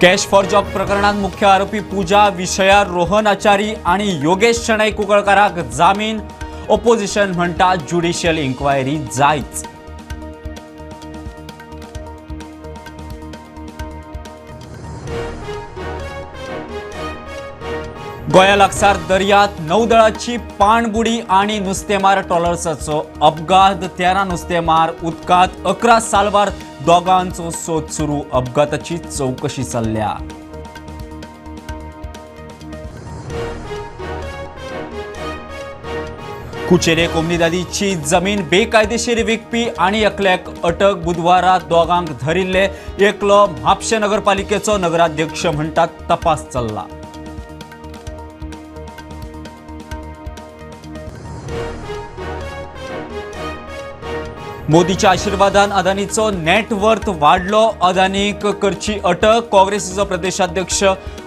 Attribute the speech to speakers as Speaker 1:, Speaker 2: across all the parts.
Speaker 1: Cash for job प्रकरणात मुख्य आरोपी पूजा विषया, रोहन आचारी आणि योगेश शणै कुंकळकाराक जामीन. ओपोजिशन म्हणटा ज्युडिशियल इन्क्वायरी जायच. गोंया लागसार दर्यांत नौदळाची पाणबुडी आणि नुस्तेमार ट्रॉलर्साचो अपघात. 13 नुस्तेमार उदकांत, 11 साल्वार, दोगांचो सोद सुरू. अपघाताची चवकशी चल्ल्या. कुचेरे कोमनिदादीची जमीन बेकायदेशीर विकपी आणि एकल्याक अटक. बुधवारा दोगांक धरिल्ले. एकलो म्हापशें नगरपालिकेचो नगराध्यक्ष म्हणटात. तपास चल्ला. मोदीच्या आशीर्वादान अदानीचो नेटवर्थ वाडलो. अदानीक करची अटक, काँग्रेसीचो प्रदेशाध्यक्ष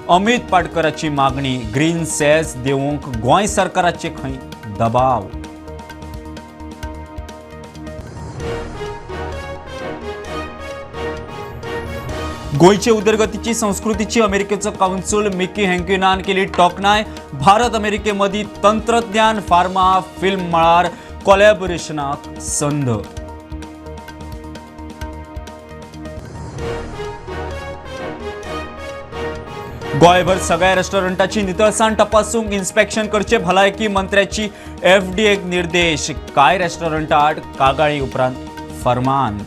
Speaker 1: अमित पाटकराची मागणी. ग्रीन सेस देवंक गोंय सरकाराचे खंय दबाव. गोंयचे उदरगतीची संस्कृतीची अमेरिकेचो कावन्सूल मिकी हँक्युनान केली टोकनाय. भारत अमेरिके मदीं तंत्रज्ञान, फार्मा, फिल्म मळार कोलॅबोरेशनाक संद. गोंयभर सगळ्या रेस्टॉरंटाची नितळसाण तपासूंक इन्स्पेक्शन करचे, भलायकी मंत्र्याची एफडीएक निर्देश. कांय रेस्टॉरंटाआड कागाळी उपरांत फरमान.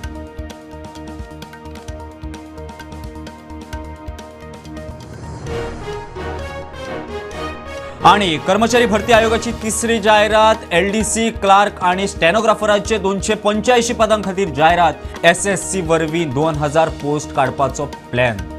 Speaker 1: आणि कर्मचारी भरती आयोगाची तिसरी जायरात. एलडीसी, क्लार्क आणि स्टेनोग्राफरांचे 285 पदां खातीर जायरात. एसएससी वरवीं 2000 पोस्ट काडपाचो प्लॅन.